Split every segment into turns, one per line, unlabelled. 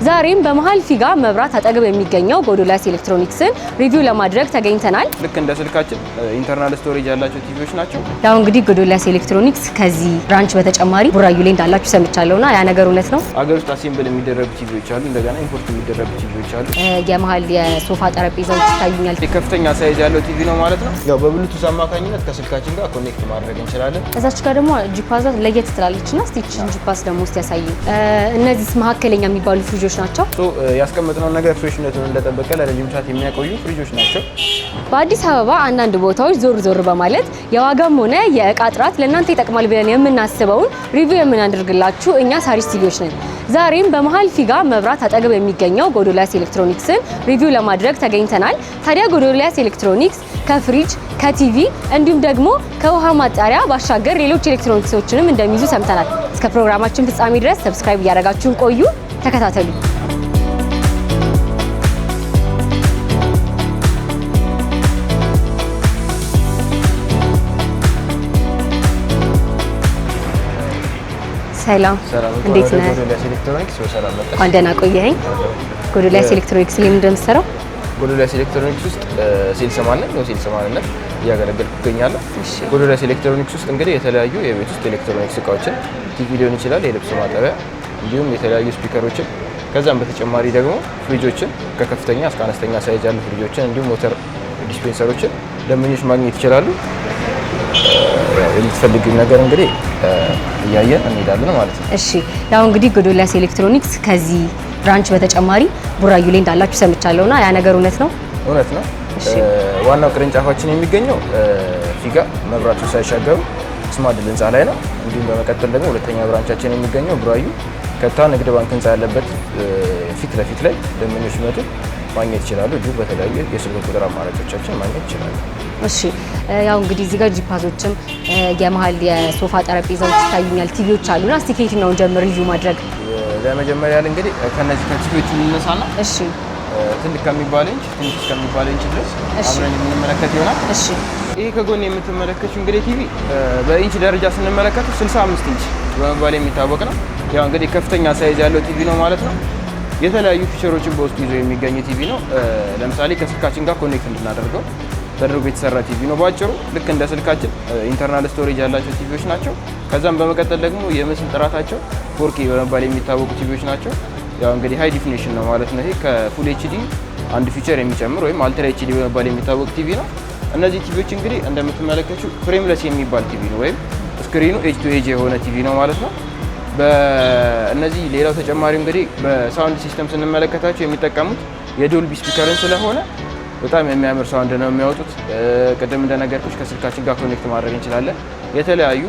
ዛሬም በመሀል ፊጋ መብራት አጠገብ የሚገኘው ጎዶልያስ ኤሌክትሮኒክስን review ለማድረግ ተገኝተናል።
ልክ እንደ ስልካችን internal storage ያላቸው ቲቪዎች ናቸው።
ያው እንግዲህ ጎዶልያስ ኤሌክትሮኒክስ ከዚህ branch በተጨማሪ ቡራዩ ላይ እንዳላችሁ ሰምቻለሁና ያ ነገር እውነት ነው?
አገር ውስጥ assemble የሚደረጉ ቲቪዎች አሉ። እንደገና import የሚደረጉ ቲቪዎች አሉ።
የመሀል የሶፋ ጠረጴዛዎች ይታዩኛል።
ከፍተኛ size ያለው ቲቪ ነው ማለት ነው። ያው በብሉቱዝ አማካኝነት ከስልካችን ጋር connect ማድረግ እንችላለን።
እዛች ጋር ደግሞ ጂፓዟ ለየት ትላለች እና እስቲ ይህችን ጂፓስ ደግሞ እስቲ ያሳይ። እነዚህ መካከለኛ የሚባሉ ፍሪጆች ናቸው።
So ያስቀመጥነውን ነገር fresh ነቱን እንደጠበቀ ለረጅም ሰዓት የሚያቆዩ ፍሪጆች ናቸው።
በአዲስ አበባ አንዳንድ ቦታዎች ዞር ዞር በማለት የዋጋም ሆነ የእቃ ጥራት ለእናንተ ይጠቅማል ብለን የምናስበውን review የምናደርግላችሁ እኛ ሳሪስ ቲቪዎች ነን። ዛሬም በመሀል ፊጋ መብራት አጠገብ የሚገኘው ጎዶልያስ ኤሌክትሮኒክስን review ለማድረግ ተገኝተናል። ታዲያ ጎዶልያስ ኤሌክትሮኒክስ ከፍሪጅ፣ ከቲቪ እንዲሁም ደግሞ ከውሃ ማጣሪያ ባሻገር ሌሎች ኤሌክትሮኒክሶችንም እንደሚይዙ ሰምተናል። እስከ ፕሮግራማችን ፍጻሜ ድረስ subscribe እያደረጋችሁን ቆዩ፣ ተከታተሉ። ሰላም፣
ሰላም፣
እንዴት ነህ?
ጎዶልያስ ኤሌክትሮኒክስ በሰላም መጣሽ።
እንኳን ደህና ቆየኸኝ። ጎዶልያስ ኤሌክትሮኒክስ ላይ ምንድን ነው የምትሰራው?
ጎዶልያስ ኤሌክትሮኒክስ ውስጥ salesman ነኝ። ያው salesman ነት እያገለገልኩ እገኛለሁ።
እሺ።
ጎዶልያስ ኤሌክትሮኒክስ ውስጥ እንግዲህ የተለያዩ የቤት ውስጥ ኤሌክትሮኒክስ እቃዎችን፣ ቲቪ ሊሆን ይችላል፣ የልብስ ማጠቢያ፣ እንዲሁም የተለያዩ speaker ኦችን፣ ከዛም በተጨማሪ ደግሞ ፍሪጆችን ከከፍተኛ እስከ አነስተኛ size ያሉ ፍሪጆችን እንዲሁም water dispenser ኦችን ደንበኞች ማግኘት ይችላሉ። ያው የምትፈልጊውን ነገር እንግዲህ እያየን እንሄዳለን ማለት ነው።
እሺ፣ ያው እንግዲህ ጎዶልያስ ኤሌክትሮኒክስ ከዚህ branch በተጨማሪ ቡራዩ ላይ እንዳላችሁ ሰምቻለሁና ያ ነገር እውነት ነው?
እውነት ነው።
እሺ።
ዋናው ቅርንጫፋችን የሚገኘው ፊጋ መብራቱ ሳይሻገሩ ስማድል ህንፃ ላይ ነው። እንዲሁም በመቀጠል ደግሞ ሁለተኛ branch ኣችን የሚገኘው ቡራዩ ከታ ንግድ ባንክ ህንፃ ያለበት ፊት ለፊት ላይ ደንበኞች ሲመጡ ማግኘት ይችላሉ። እንዲሁም በተለያዩ የስልክ ቁጥር አማራጮቻችን ማግኘት ይችላሉ።
እሺ፣ ያው እንግዲህ እዚህ ጋር ጂፓዞችም የመሀል የሶፋ ጠረጴዛዎች ይታዩኛል፣ ቲቪዎች አሉና እስቲ ከየትኛውን ጀምር review ማድረግ?
ለመጀመሪያ ያህል እንግዲህ ከነዚህ ከቲቪዎቹ እንነሳና
እሺ
ትልቅ ከሚባል ኢንች ትንሽ እስከሚባል ኢንች ድረስ
እሺ።
አብረን የምንመለከት ይሆናል።
እሺ
ይሄ ከጎን የምትመለከችው እንግዲህ ቲቪ በኢንች ደረጃ ስንመለከተው 65 ኢንች በመባል የሚታወቅ ነው። ያው እንግዲህ ከፍተኛ size ያለው ቲቪ ነው ማለት ነው። የተለያዩ feature ኦችን በውስጡ ይዞ የሚገኝ ቲቪ ነው። ለምሳሌ ከስልካችን ጋር connect እንድናደርገው ተደርጎ የተሰራ ቲቪ ነው። ባጭሩ ልክ እንደ ስልካችን internal storage ያላቸው ቲቪዎች ናቸው። ከዛም በመቀጠል ደግሞ የምስል ጥራታቸው 4K በመባል የሚታወቁ ቲቪዎች ናቸው። ያው እንግዲህ high definition ነው ማለት ነው። ይሄ ከ full HD አንድ feature የሚጨምር ወይም ultra HD በመባል የሚታወቅ ቲቪ ነው። እነዚህ ቲቪዎች እንግዲህ እንደምትመለከቹ frameless የሚባል ቲቪ ነው ወይም screen ኑ edge to edge የሆነ ቲቪ ነው ማለት ነው። በእነዚህ ሌላው ተጨማሪ እንግዲህ በ sound system ስንመለከታቸው የሚጠቀሙት የ Dolby speaker ን ስለሆነ በጣም የሚያምር sound ነው የሚያወጡት። ቅድም እንደነገርኩሽ ከስልካችን ጋር connect ማድረግ እንችላለን። የተለያዩ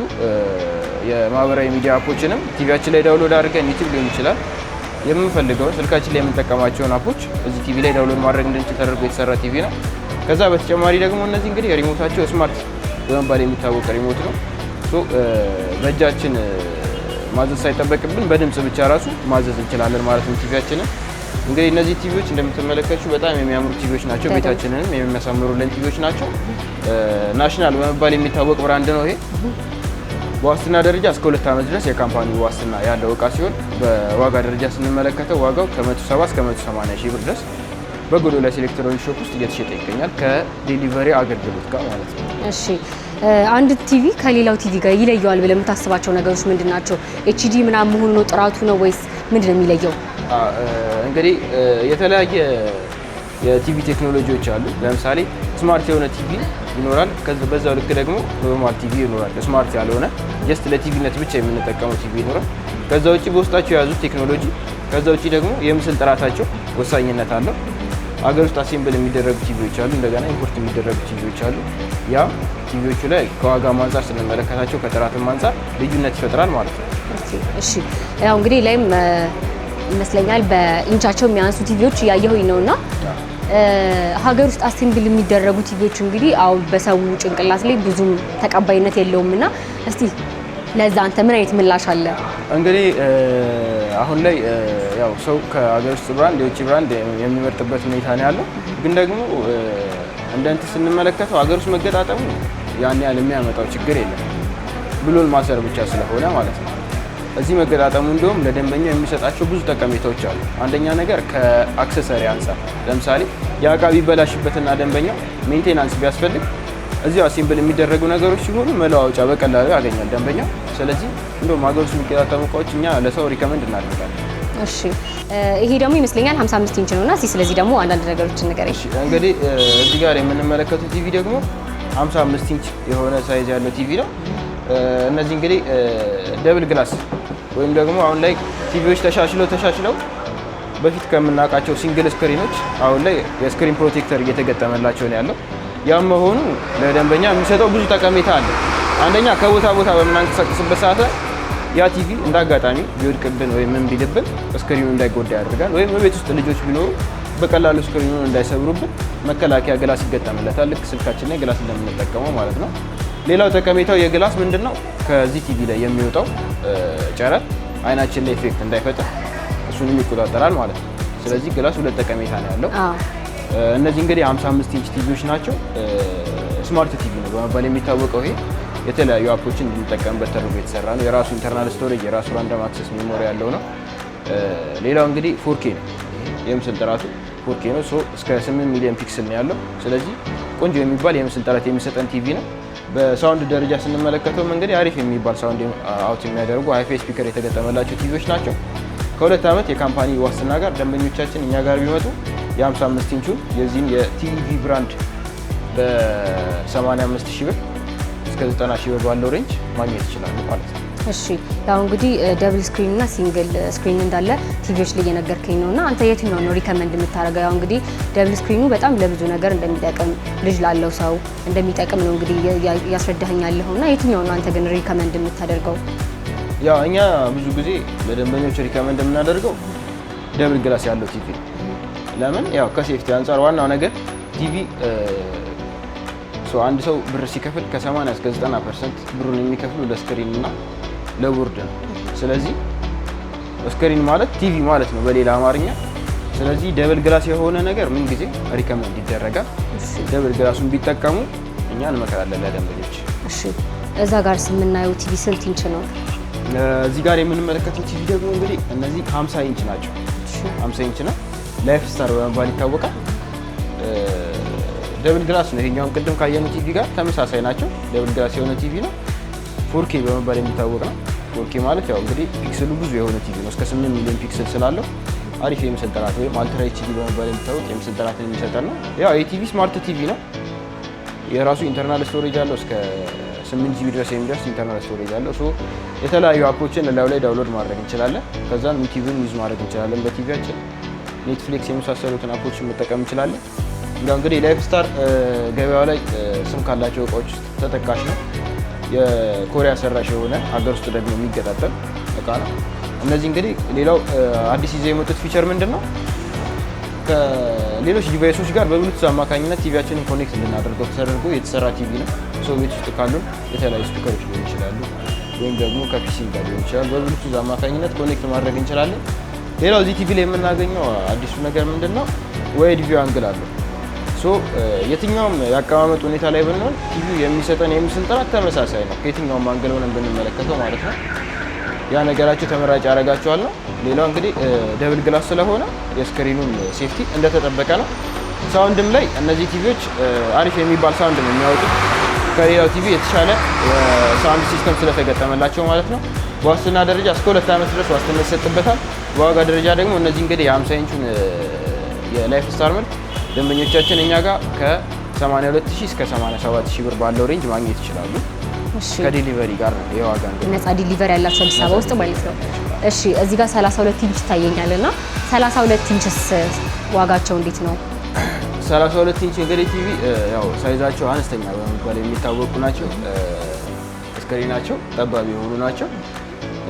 የማህበራዊ ሚዲያ app ኦችንም ቲቪያችን ላይ download አድርገን YouTube ሊሆን ይችላል የምንፈልገውን ስልካችን ላይ የምንጠቀማቸውን app ኦች እዚህ ቲቪ ላይ download ማድረግ እንድንችል ተደርጎ የተሰራ ቲቪ ነው። ከዛ በተጨማሪ ደግሞ እነዚህ እንግዲህ remote ኣቸው smart በመባል የሚታወቅ remote ነው። So በእጃችን ማዘዝ ሳይጠበቅብን በድምጽ ብቻ ራሱ ማዘዝ እንችላለን ማለት ነው ቲቪያችንን። እንግዲህ እነዚህ ቲቪዎች እንደምትመለከቱ በጣም የሚያምሩ ቲቪዎች ናቸው።
በጣም።
ቤታችንንም የሚያሳምሩልን ቲቪዎች ናቸው። National በመባል የሚታወቅ brand ነው ይሄ። በዋስትና ደረጃ እስከ 2 ዓመት ድረስ የ company ዋስትና ያለው እቃ ሲሆን በዋጋ ደረጃ ስንመለከተው ዋጋው ከ170 እስከ 180 ሺህ ብር ድረስ በጎዶልያስ ኤሌክትሮኒክ shop ውስጥ እየተሸጠ ይገኛል፣ ከ delivery አገልግሎት ጋር ማለት ነው።
እሺ፣ አንድ ቲቪ ከሌላው ቲቪ ጋር ይለየዋል ብለህ የምታስባቸው ነገሮች ምንድን ናቸው? HD ምናምን መሆኑ ነው፣ ጥራቱ ነው ወይስ ምንድን ነው የሚለየው?
እንግዲህ የተለያየ የቲቪ ቴክኖሎጂዎች አሉ። ለምሳሌ smart የሆነ ቲቪ ይኖራል። በዛው ልክ ደግሞ normal ቲቪ ይኖራል። Smart ያልሆነ just ለቲቪነት ብቻ የምንጠቀመው ቲቪ ይኖራል። ከዛ ውጭ በውስጣቸው የያዙት ቴክኖሎጂ፣ ከዛ ውጭ ደግሞ የምስል ጥራታቸው ወሳኝነት አለው። አገር ውስጥ assemble የሚደረጉ ቲቪዎች አሉ። እንደገና import የሚደረጉ ቲቪዎች አሉ። ያ ቲቪዎቹ ላይ ከዋጋም አንጻር ስንመለከታቸው ከጥራትም አንጻር ልዩነት ይፈጥራል ማለት ነው።
Okay፣ እሺ፣ ያው እንግዲህ ላይም ይመስለኛል በኢንቻቸው የሚያንሱ ቲቪዎች እያየሁኝ ነውና ሀገር ውስጥ assemble የሚደረጉ ቲቪዎች እንግዲህ አሁን በሰው ጭንቅላት ላይ ብዙም ተቀባይነት የለውም እና እስቲ ለዛ አንተ ምን አይነት ምላሽ አለ?
እንግዲህ አሁን ላይ ያው ሰው ከሀገር ውስጥ brand የውጭ brand የሚመርጥበት ሁኔታ ነው ያለው። ግን ደግሞ እንደ እንትን ስንመለከተው ሀገር ውስጥ መገጣጠሙ ያን ያህል የሚያመጣው ችግር የለም፣ ብሎን ማሰር ብቻ ስለሆነ ማለት ነው። እዚህ መገጣጠሙ እንዲሁም ለደንበኛው የሚሰጣቸው ብዙ ጠቀሜታዎች አሉ። አንደኛ ነገር ከ accessory አንጻር ለምሳሌ ያ እቃ ቢበላሽበትና ደንበኛው maintenance ቢያስፈልግ እዚሁ assemble የሚደረጉ ነገሮች ሲሆኑ መለዋወጫ በቀላሉ ያገኛል ደንበኛው። ስለዚህ እንደውም ሀገር ውስጥ የሚገጣጠሙ እቃዎች እኛ ለሰው recommend እናደርጋለን።
እሺ፣ ይሄ ደግሞ ይመስለኛል 55 ኢንች ነውና እስኪ ስለዚህ ደግሞ አንዳንድ ነገሮችን ንገረኝ።
እሺ፣ እንግዲህ እዚህ ጋር የምንመለከተው ቲቪ ደግሞ 55 ኢንች የሆነ size ያለው ቲቪ ነው። እነዚህ እንግዲህ double glass ወይም ደግሞ አሁን ላይ ቲቪዎች ተሻሽለው ተሻሽለው በፊት ከምናውቃቸው single screen ኖች አሁን ላይ የ screen protector እየተገጠመላቸው ነው ያለው። ያም መሆኑ ለደንበኛ የሚሰጠው ብዙ ጠቀሜታ አለ። አንደኛ ከቦታ ቦታ በምናንቀሳቀስበት ሰዓት ላይ ያ ቲቪ እንደ አጋጣሚ ቢወድቅብን ወይም ምን ቢልብን screen ኑ እንዳይጎዳ ያደርጋል። ወይም ቤት ውስጥ ልጆች ቢኖሩ በቀላሉ screen ኑን እንዳይሰብሩብን መከላከያ glass ይገጠምለታል። ልክ ስልካችን ላይ glass እንደምንጠቀመው ማለት ነው። ሌላው ጠቀሜታው የ glass ምንድን ነው? ከዚህ ቲቪ ላይ የሚወጣው ጨረር አይናችን ላይ effect እንዳይፈጥር እሱንም ይቆጣጠራል ማለት ነው። ስለዚህ glass ሁለት ጠቀሜታ ነው ያለው። እነዚህ እንግዲህ 55 ኢንች ቲቪዎች ናቸው። Smart TV ነው በመባል የሚታወቀው ይሄ የተለያዩ app ኦችን እንድንጠቀምበት ተደርጎ የተሰራ ነው። የራሱ internal storage፣ የራሱ random access memory ያለው ነው። ሌላው እንግዲህ 4K ነው። የምስል ጥራቱ 4K ነው። So እስከ 8 ሚሊዮን pixel ነው ያለው። ስለዚህ ቆንጆ የሚባል የምስል ጥራት የሚሰጠን ቲቪ ነው። በ sound ደረጃ ስንመለከተውም እንግዲህ አሪፍ የሚባል sound out የሚያደርጉ hi-fi speaker የተገጠመላቸው ቲቪዎች ናቸው። ከ2 ዓመት የ company ዋስትና ጋር ደንበኞቻችን እኛ ጋር ቢመጡ የ55 ኢንቹን የዚህን የቲቪ brand በ85 ሺህ ብር እስከ 90 ሺህ ብር ባለው range ማግኘት ይችላሉ ማለት ነው።
እሺ፣ ያው እንግዲህ double screen እና single screen እንዳለ ቲቪዎች ላይ እየነገርከኝ ነው፣ እና አንተ የትኛው ነው recommend የምታደርገው? ያው እንግዲህ double screen ኑ በጣም ለብዙ ነገር እንደሚጠቅም፣ ልጅ ላለው ሰው እንደሚጠቅም ነው እንግዲህ እያስረዳኸኝ ያለኸው፣ እና የትኛው ነው አንተ ግን recommend የምታደርገው?
ያው እኛ ብዙ ጊዜ ለደንበኞች recommend የምናደርገው double glass ያለው ቲቪ ነው። ለምን? ያው ከ safety አንጻር ዋናው ነገር ቲቪ አንድ ሰው ብር ሲከፍል ከ80 እስከ 90% ብሩን የሚከፍሉ ለ screen እና ለቦርድ ነው። ስለዚህ screen ማለት ቲቪ ማለት ነው በሌላ አማርኛ። ስለዚህ double glass የሆነ ነገር ምን ጊዜ recommend ይደረጋል። Double glass ኡን ቢጠቀሙ እኛ እንመክራለን ለደንበኞች።
እሺ፣ እዛ ጋር የምናየው ቲቪ ስንት ኢንች ነው?
እዚህ ጋር የምንመለከተው ቲቪ ደግሞ እንግዲህ እነዚህ 50 ኢንች ናቸው። 50 ኢንች ነው። Life Star በመባል ይታወቃል። Double glass ነው። ይሄኛውን ቅድም ካየነው ቲቪ ጋር ተመሳሳይ ናቸው። Double glass የሆነ ቲቪ ነው። 4K በመባል የሚታወቅ ነው። 4K ማለት ያው እንግዲህ pixel ኡ ብዙ የሆነ ቲቪ ነው። እስከ 8 ሚሊዮን pixel ስላለው አሪፍ የምስል ጥራት ወይም ultra HD በመባል የሚታወቅ የምስል ጥራትን የሚሰጠን ነው። ያው ይህ ቲቪ smart TV ነው። የራሱ internal storage አለው። እስከ 8 GB ድረስ የሚደርስ internal storage አለው። So የተለያዩ app ኦችን እላዩ ላይ download ማድረግ እንችላለን። ከዛም ዩቲዩብን use ማድረግ እንችላለን። በቲቪያችን Netflix የመሳሰሉትን app ኦችን መጠቀም እንችላለን። ያው እንግዲህ Life Star ገበያው ላይ ስም ካላቸው እቃዎች ውስጥ ተጠቃሽ ነው። የኮሪያ ሰራሽ የሆነ ሀገር ውስጥ ደግሞ የሚገጣጠም እቃ ነው። እነዚህ እንግዲህ ሌላው አዲስ ይዘው የመጡት feature ምንድን ነው? ከሌሎች device ኦች ጋር በብሉቱዝ አማካኝነት ቲቪያችንን connect እንድናደርገው ተደርጎ የተሰራ ቲቪ ነው። So ቤት ውስጥ ካሉን የተለያዩ speaker ኦች ሊሆን ይችላሉ፣ ወይም ደግሞ ከ PC ጋር ሊሆን ይችላል። በብሉቱዝ አማካኝነት connect ማድረግ እንችላለን። ሌላው እዚህ ቲቪ ላይ የምናገኘው አዲሱ ነገር ምንድን ነው? Wide view angle አለው። So የትኛውም የአቀማመጥ ሁኔታ ላይ ብንሆን ቲቪው የሚሰጠን የምስል ጥራት ተመሳሳይ ነው፣ ከየትኛውም angle ሆነን ብንመለከተው ማለት ነው። ያ ነገራቸው ተመራጭ ያደርጋቸዋል ነው። ሌላው እንግዲህ double glass ስለሆነ የ screen ኑን safety እንደተጠበቀ ነው። Sound ም ላይ እነዚህ ቲቪዎች አሪፍ የሚባል sound ነው የሚያወጡት፣ ከሌላው ቲቪ የተሻለ የ sound system ስለተገጠመላቸው ማለት ነው። በዋስትና ደረጃ እስከ 2 ዓመት ድረስ ዋስትና ይሰጥበታል። በዋጋ ደረጃ ደግሞ እነዚህ እንግዲህ የ50 ኢንቹን የ Life Star ምርት ደንበኞቻችን እኛ ጋር ከ82 ሺህ እስከ 87 ሺህ ብር ባለው range ማግኘት ይችላሉ። ከ delivery ጋር ነው የዋጋ እንግዲህ።
ነፃ delivery ያላቸው አዲስ አበባ ውስጥ ማለት ነው። እሺ፣ እዚህ ጋር 32 ኢንች ይታየኛል፣ እና 32 ኢንችስ ዋጋቸው እንዴት ነው?
32 ኢንች እንግዲህ ቲቪ ያው size ኣቸው አነስተኛ በመባል የሚታወቁ ናቸው። Screen ኣቸው ጠባብ የሆኑ ናቸው።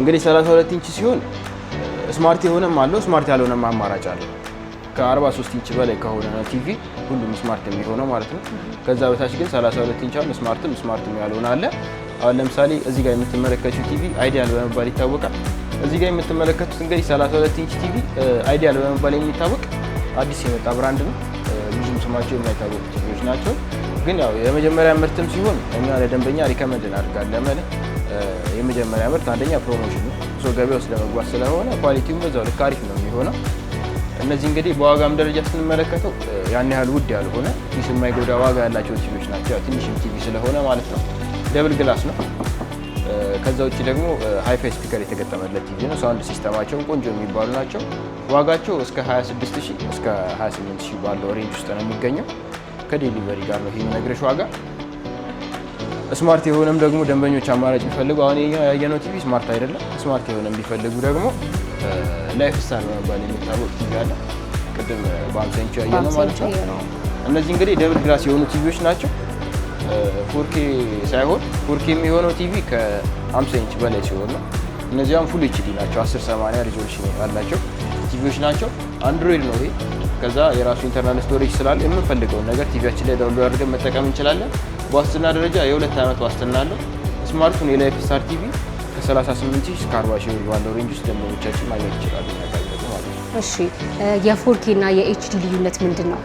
እንግዲህ 32 ኢንች ሲሆን smart የሆነም አለው፣ smart ያልሆነም አማራጭ አለው። ከ43 ኢንች በላይ ከሆነ ነው ቲቪ ሁሉም smart የሚሆነው ማለት ነው። ከዛ በታች ግን 32 ኢንች አሁን smart ም smart ም ያልሆነ አለ። አሁን ለምሳሌ እዚህ ጋር የምትመለከቱት ቲቪ Ideal በመባል ይታወቃል። እዚህ ጋር የምትመለከቱት እንግዲህ 32 ኢንች ቲቪ Ideal በመባል የሚታወቅ አዲስ የመጣ brand ነው። ብዙም ስማቸው የማይታወቁ ቲቪዎች ናቸው። ግን ያው የመጀመሪያ ምርትም ሲሆን እኛ ለደንበኛ recommend እናደርጋለን። ለምን? የመጀመሪያ ምርት አንደኛ promotion ነው። ተንቀሳቅሶ ገበያ ውስጥ ለመግባት ስለሆነ quality ውን በዛው ልክ አሪፍ ነው የሚሆነው። እነዚህ እንግዲህ በዋጋም ደረጃ ስንመለከተው ያን ያህል ውድ ያልሆነ፣ ኪስ የማይጎዳ ዋጋ ያላቸው ቲቪዎች ናቸው። ያው ትንሽም ቲቪ ስለሆነ ማለት ነው። Double glass ነው። ከዛ ውጭ ደግሞ hi-fi speaker የተገጠመለት ቲቪ ነው። Sound system ኣቸውን ቆንጆ የሚባሉ ናቸው። ዋጋቸው እስከ 26,000 እስከ 28,000 ባለው range ውስጥ ነው የሚገኘው። ከ delivery ጋር ነው ይሄ የምነግርሽ ዋጋ። Smart የሆነም ደግሞ ደንበኞች አማራጭ ቢፈልጉ፣ አሁን ይሄኛው ያየነው ቲቪ smart አይደለም። Smart የሆነም ቢፈልጉ ደግሞ ላይፍ ስታር በመባል የሚታወቅ ቲቪ አለ። ቅድም በ50 ኢንች ያየነው ማለት ነው። እነዚህ እንግዲህ double glass የሆኑ ቲቪዎች ናቸው። 4K ሳይሆን 4K የሚሆነው ቲቪ ከ50 ኢንች በላይ ሲሆን ነው። እነዚያም full HD ናቸው። 1080 resolution ያላቸው ቲቪዎች ናቸው። Android ነው ይሄ። ከዛ የራሱ internal storage ስላለ የምንፈልገውን ነገር ቲቪያችን ላይ download አድርገን መጠቀም እንችላለን። በዋስትና ደረጃ የ2 ዓመት ዋስትና አለው። Smart ኡን የላይፍ ስታር ቲቪ ከ38,000 እስከ 40,000 ብር ባለው range ውስጥ ደንበኞቻችን ማግኘት ይችላሉ እኛ ጋር ቢመጡ ማለት ነው።
እሺ፣ የ 4K እና የ HD ልዩነት ምንድን ነው?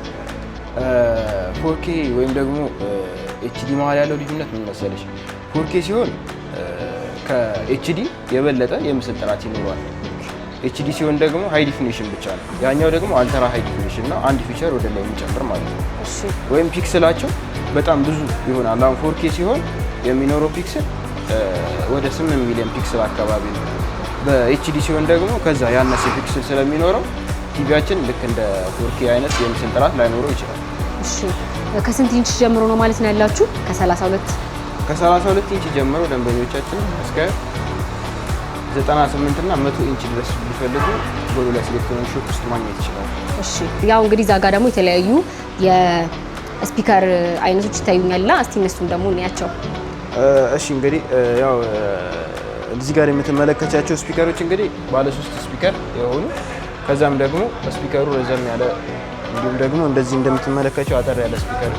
4K ወይም ደግሞ HD መሀል ያለው ልዩነት ምን መሰለሽ? 4K ሲሆን ከ HD የበለጠ የምስል ጥራት ይኖረዋል። HD ሲሆን ደግሞ high definition ብቻ ነው። ያኛው ደግሞ ultra high definition ነው። አንድ feature ወደ ላይ የሚጨምር ማለት ነው። ወይም pixel ኣቸው በጣም ብዙ ይሆናል። አሁን 4K ሲሆን የሚኖረው pixel ወደ 8 ሚሊዮን pixel አካባቢ ነው። በ HD ሲሆን ደግሞ ከዛ ያነሰ pixel ስለሚኖረው ቲቪያችን ልክ እንደ 4K አይነት የምስል ጥራት ላይኖረው ይችላል።
እሺ፣ ከስንት ኢንች ጀምሮ ነው ማለት ነው ያላችሁ? ከ32?
ከ32 ኢንች ጀምሮ ደንበኞቻችን እስከ 98 እና 100 ኢንች ድረስ ቢፈልጉ ጎዶልያስ ኤሌክትሮኒክ ሾፕ ውስጥ ማግኘት ይችላሉ።
እሺ፣ ያው እንግዲህ እዛ ጋር ደግሞ የተለያዩ የ speaker አይነቶች ይታዩኛልና እስቲ እነሱን ደግሞ እንያቸው።
እሺ፣ እንግዲህ ያው እዚህ ጋር የምትመለከቻቸው speaker ኦች እንግዲህ ባለ ሶስት speaker የሆኑ፣ ከዛም ደግሞ speaker ኡ ረዘም ያለ፣ እንዲሁም ደግሞ እንደዚህ እንደምትመለከቸው አጠር ያለ speaker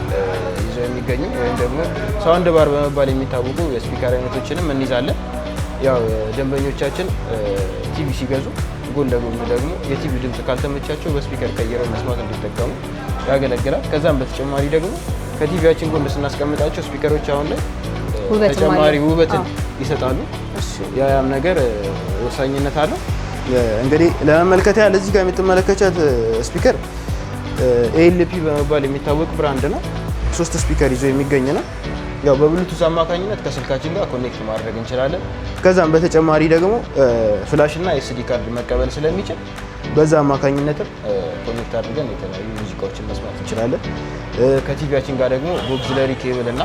ይዘው የሚገኙ ወይም ደግሞ sound bar በመባል የሚታወቁ የ speaker አይነቶችንም እንይዛለን። ያው ደንበኞቻችን ቲቪ ሲገዙ ጎን ለጎን ደግሞ የቲቪ ድምፅ ካልተመቻቸው በ speaker ቀይረው መስማት እንዲጠቀሙ ያገለግላል። ከዛም በተጨማሪ ደግሞ ከቲቪያችን ጎን ስናስቀምጣቸው speaker ኦች አሁን ላይ
ውበትም
ተጨማሪ
አለው።
ውበትን ይሰጣሉ። ያም ነገር ወሳኝነት አለው። እንግዲህ ለመመልከት ያህል እዚህ ጋር የምትመለከቻት speaker ALP በመባል የሚታወቅ brand ነው። ሶስት speaker ይዞ የሚገኝ ነው። ያው በብሉቱዝ አማካኝነት ከስልካችን ጋር connect ማድረግ እንችላለን። ከዛም በተጨማሪ ደግሞ flash እና SD card መቀበል ስለሚችል በዛ አማካኝነትም connect አድርገን የተለያዩ ሙዚቃዎችን መስማት እንችላለን። ከቲቪያችን ጋር ደግሞ በ auxiliary cable እና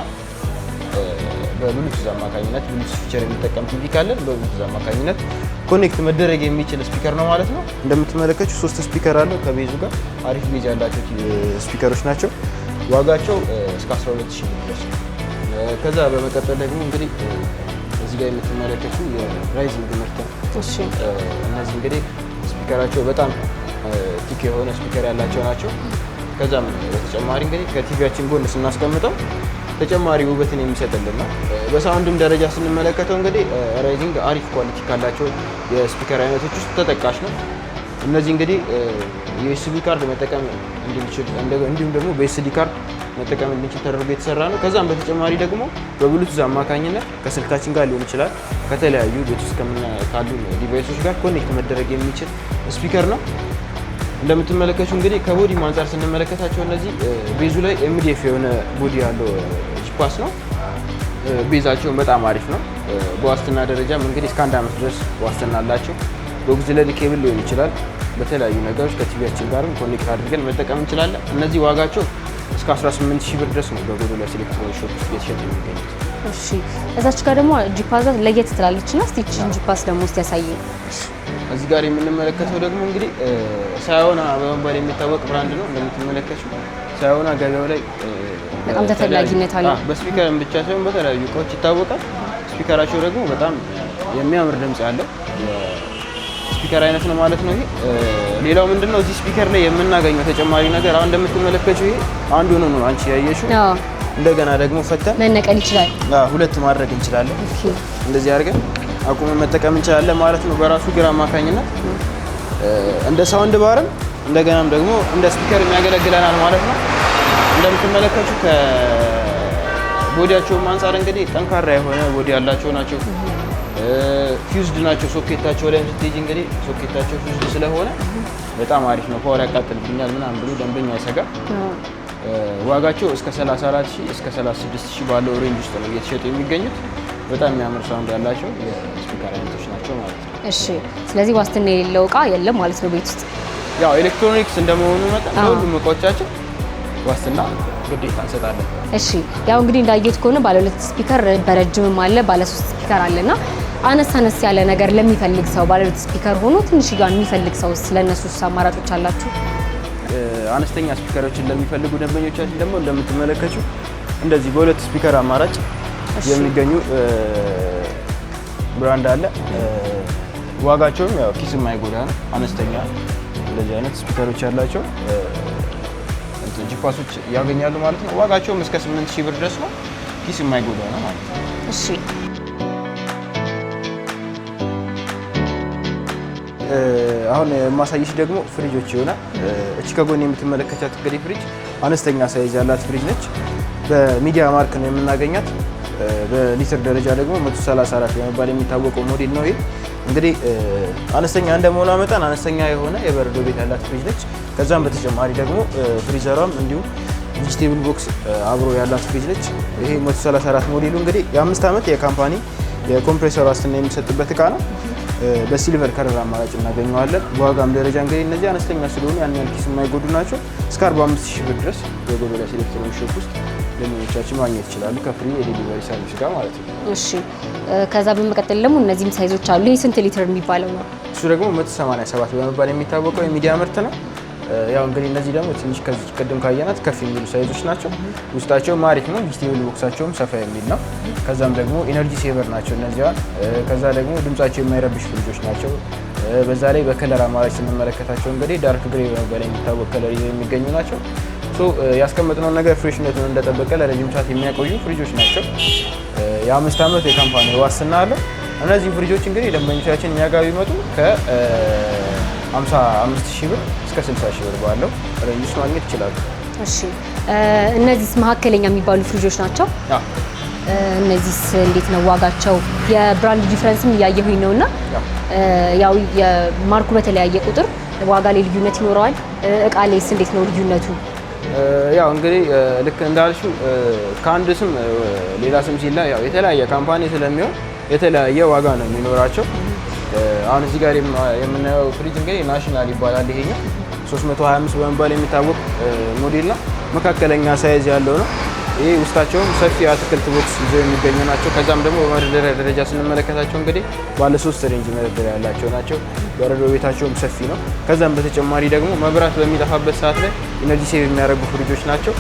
በብሉቱዝ አማካኝነት፣ Bluetooth feature የሚጠቀም ቲቪ ካለን በብሉቱዝ አማካኝነት connect መደረግ የሚችል speaker ነው ማለት ነው። እንደምትመለከቱ ሶስት speaker አለው ከ bass ኡ ጋር። አሪፍ bass ያላቸው speaker ኦች ናቸው። ዋጋቸው እስከ 12,000 ብር ድረስ ነው። ከዛ በመቀጠል ደግሞ እንግዲህ እዚህ ጋር የምትመለከቱ የራይዚንግ ምርት ነው። እነዚህ እንግዲህ speaker ኣቸው በጣም thick የሆነ speaker ያላቸው ናቸው። ከዛም በተጨማሪ እንግዲህ ከቲቪያችን ጎን ስናስቀምጠው ተጨማሪ ውበትን የሚሰጥልን ነው። በ sound ም ደረጃ ስንመለከተው እንግዲህ ራይዚንግ አሪፍ quality ካላቸው የ speaker አይነቶች ውስጥ ተጠቃሽ ነው። እነዚህ እንግዲህ የ USB card መጠቀም እንድንችል፣ እንዲሁም ደግሞ በ SD card መጠቀም እንድንችል ተደርጎ የተሰራ ነው። ከዛም በተጨማሪ ደግሞ በብሉቱዝ አማካኝነት ከስልካችን ጋር ሊሆን ይችላል፣ ከተለያዩ ቤት ውስጥ ካሉ device ኦች ጋር connect መደረግ የሚችል speaker ነው። እንደምትመለከቱ እንግዲህ ከ body አንጻር ስንመለከታቸው እነዚህ base ኡ ላይ MDF የሆነ body ያለው ጂፓስ ነው። Bass ኣቸውን በጣም አሪፍ ነው። በዋስትና ደረጃም እንግዲህ እስከ አንድ ዓመት ድረስ ዋስትና አላቸው። በ auxiliary cable ሊሆን ይችላል፣ በተለያዩ ነገሮች ከቲቪያችን ጋርም connect አድርገን መጠቀም እንችላለን። እነዚህ ዋጋቸው እስከ 18 ሺህ ብር ድረስ ነው በጎዶልያስ ኤሌክትሮኒክ ሾፕ ውስጥ እየተሸጡ የሚገኙት።
እሺ፣ እዛች ጋር ደግሞ ጂፓስ ለየት ትላለች እና እስቲ ይህችን ጂፓስ ደግሞ እስቲ ያሳየኝ።
እዚህ ጋር የምንመለከተው ደግሞ እንግዲህ ሳዮና በመባል የሚታወቅ brand ነው። እንደምትመለከቱ ሳዮና ገበያው ላይ
በጣም ተፈላጊነት አለው።
በ speaker ም ብቻ ሳይሆን በተለያዩ እቃዎች ይታወቃል። Speaker ኣቸው ደግሞ በጣም የሚያምር ድምጽ ያለው speaker አይነት ነው ማለት ነው። ይሄ ሌላው ምንድነው እዚህ speaker ላይ የምናገኘው ተጨማሪ ነገር፣ አሁን እንደምትመለከችው ይሄ አንዱ ነው ነው አንቺ ያየሽው። እንደገና ደግሞ ፈተን
መነቀል ይችላል።
ሁለት ማድረግ እንችላለን። እንደዚህ አድርገን አቁመን መጠቀም እንችላለን ማለት ነው። በራሱ እግር አማካኝነት እንደ sound bar ም እንደገናም ደግሞ እንደ speaker የሚያገለግለናል ማለት ነው። እንደምትመለከቱ ከ body ያቸውም አንጻር እንግዲህ ጠንካራ የሆነ body ያላቸው ናቸው። Fused ናቸው። ሶኬታቸው ላይ ስትሄጂ እንግዲህ ሶኬታቸው fused ስለሆነ በጣም አሪፍ ነው። Power ያቃጥልብኛል ምናምን ብሎ ደንበኛ አይሰጋም። ዋጋቸው እስከ 34 ሺህ እስከ 36 ሺህ ባለው range ውስጥ ነው እየተሸጡ የሚገኙት። በጣም የሚያምር sound ያላቸው የ speaker አይነቶች ናቸው ማለት ነው።
እሺ፣ ስለዚህ ዋስትና የሌለው እቃ የለም ማለት ነው ቤት ውስጥ።
ያው ኤሌክትሮኒክስ እንደመሆኑ መጠን ለሁሉም እቃዎቻችን ዋስትና ግዴታ እንሰጣለን።
እሺ፣ ያው እንግዲህ እንዳየሁት ከሆነ ባለ ሁለት speaker በረጅምም አለ፣ ባለ ሶስት speaker አለና አነስ አነስ ያለ ነገር ለሚፈልግ ሰው፣ ባለ ሁለት speaker ሆኖ ትንሽዬዋን የሚፈልግ ሰው ለእነሱ አማራጮች አላችሁ?
አነስተኛ speaker ኦችን ለሚፈልጉ ደንበኞቻችን ደግሞ እንደምትመለከችው እንደዚህ በሁለት speaker አማራጭ የሚገኙ brand አለ። ዋጋቸውም ያው ኪስ የማይጎዳ ነው። አነስተኛ እንደዚህ አይነት speaker ኦች ያላቸው እንትን ጂፓሶች ያገኛሉ ማለት ነው። ዋጋቸውም እስከ 8000 ብር ድረስ ነው። ኪስ የማይጎዳ ነው ማለት ነው።
እሺ።
አሁን የማሳይሽ ደግሞ ፍሪጆች ይሆናል። እቺ ከጎን የምትመለከቻት እንግዲህ ፍሪጅ አነስተኛ size ያላት ፍሪጅ ነች። በሚዲያ mark ነው የምናገኛት። በሊትር ደረጃ ደግሞ 134 በመባል የሚታወቀው ሞዴል ነው። ይሄ እንግዲህ አነስተኛ እንደመሆኗ መጠን አነስተኛ የሆነ የበረዶ ቤት ያላት ፍሪጅ ነች። ከዛም በተጨማሪ ደግሞ freezer ሯም እንዲሁም vegetable box አብሮ ያላት ፍሪጅ ነች። ይሄ 134 ሞዴሉ እንግዲህ የ5 ዓመት የ company የ compressor ዋስትና የሚሰጥበት እቃ ነው። በ silver color አማራጭ እናገኘዋለን። በዋጋም ደረጃ እንግዲህ እነዚህ አነስተኛ ስለሆኑ ያን ያህል ኪስ የማይጎዱ ናቸው። እስከ 45 ሺህ ብር ድረስ በጎዶልያስ ኤሌክትሮኒክ shop ውስጥ ደንበኞቻችን ማግኘት ይችላሉ፣ ከ free የ delivery service ጋር ማለት ነው።
እሺ፣ ከዛ በመቀጠል ደግሞ እነዚህም size ኦች አሉ። ይህ ስንት ሊትር የሚባለው ነው?
እሱ ደግሞ 187 በመባል የሚታወቀው የሚዲያ ምርት ነው። ያው እንግዲህ እነዚህ ደግሞ ትንሽ ከዚህ ቅድም ካየናት ከፍ የሚሉ size ኦች ናቸው። ውስጣቸውም አሪፍ ነው። Vegetable box ኣቸውም ሰፋ የሚል ነው። ከዛም ደግሞ energy saver ናቸው እነዚያን። ከዛ ደግሞ ድምጻቸው የማይረብሽ ፍሪጆች ናቸው። በዛ ላይ በ color አማራጭ ስንመለከታቸው እንግዲህ dark gray በመባል የሚታወቅ color ይዘው የሚገኙ ናቸው። So ያስቀመጥነውን ነገር fresh ነቱን እንደጠበቀ ለረጅም ሰዓት የሚያቆዩ ፍሪጆች ናቸው። የ5 ዓመት የ company ዋስትና አለው። እነዚህ ፍሪጆች እንግዲህ ደንበኞቻችን እኛ ጋር ቢመጡ ከ55 ሺህ ብር እስከ 60 ሺህ ብር ባለው range ውስጥ ማግኘት ይችላሉ።
እሺ፣ እነዚህስ መካከለኛ የሚባሉ ፍሪጆች ናቸው። እነዚህስ እንዴት ነው ዋጋቸው? የ brand difference ም እያየሁኝ ነው እና ያው የ mark ኡ በተለያየ ቁጥር ዋጋ ላይ ልዩነት ይኖረዋል። እቃ ላይስ እንዴት ነው ልዩነቱ?
ያው እንግዲህ ልክ እንዳልሽው ከአንድ ስም ሌላ ስም ሲላ ያው የተለያየ company ስለሚሆን የተለያየ ዋጋ ነው የሚኖራቸው። አሁን እዚህ ጋር የምናየው ፍሪጅ እንግዲህ ናሽናል ይባላል። ይሄኛው 325 በመባል የሚታወቅ ሞዴል ነው። መካከለኛ size ያለው ነው። ይሄ ውስጣቸውም ሰፊ የአትክልት box ይዘው የሚገኙ ናቸው። ከዛም ደግሞ በመደርደሪያ ደረጃ ስንመለከታቸው እንግዲህ ባለ ሶስት range መደርደሪያ ያላቸው ናቸው። በረዶ ቤታቸውም ሰፊ ነው። ከዛም በተጨማሪ ደግሞ መብራት በሚጠፋበት ሰዓት ላይ energy save የሚያደርጉ ፍሪጆች ናቸው።